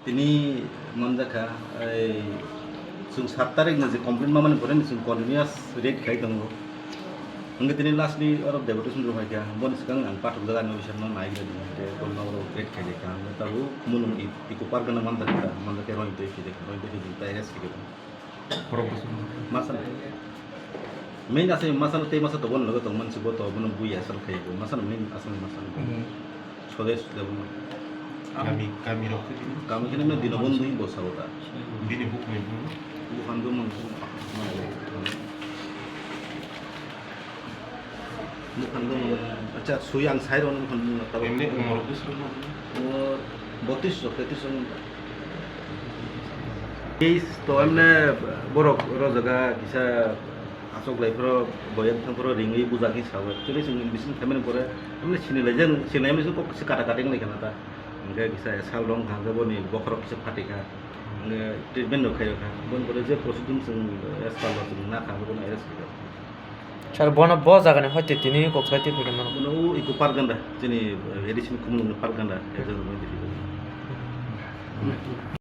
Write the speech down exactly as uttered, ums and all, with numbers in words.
Tini manjakha, ei, chwng sat tarik ni je complaint mamani pore ni chwng continuous raid khai tongo. Hwnkhe tini last ni oro deputation room hai kha, boni swkang ang pathak jaga ni officer no nai gra di, tei boni ma oro raid khai kha, hwnkhe tabuk Khumulwng i-, eco park gana manjakha, manjakhe rohingya twi khai kha, rohingya twi khai kha, arrest khai kha. Borok bwswk masa na. Main asai masa na tei masa tobon logo tong mansi bo to bono bui asal khai bo. Masa na main asal masa na. Hmm. Sode sode bono. Kami, kami rok. Kami kene me dino bon dui bo sa uta. Bini buk ni buk. Bukan do mon. Bukan do mon. Acha, sui ang sai rw nang tabo. Emni umor bwswk no? O botis rok, tetis rok. Case to emne borok ro jaga kisa asok lai phoro boyang thang phoro ringwi bujak hi sawi. Actually chwng bising khaimani pore emne sini lai jang sini emne kok kisa kata kata wng lai kana ta. Hingke kisa sal rong thang khe boni bokhorok kisa phatikha. Hingke treatment rok khaio kha. Boni pore je proceeding chwng as per law chwng na kha bono arrest khaio. Sir, bono bo jagani hoite tini kok bai twi phaikha norok. Bono o eco park ganda, chini, eh, additional Khumulwng park ganda, ekjon rok bai twi phaikha.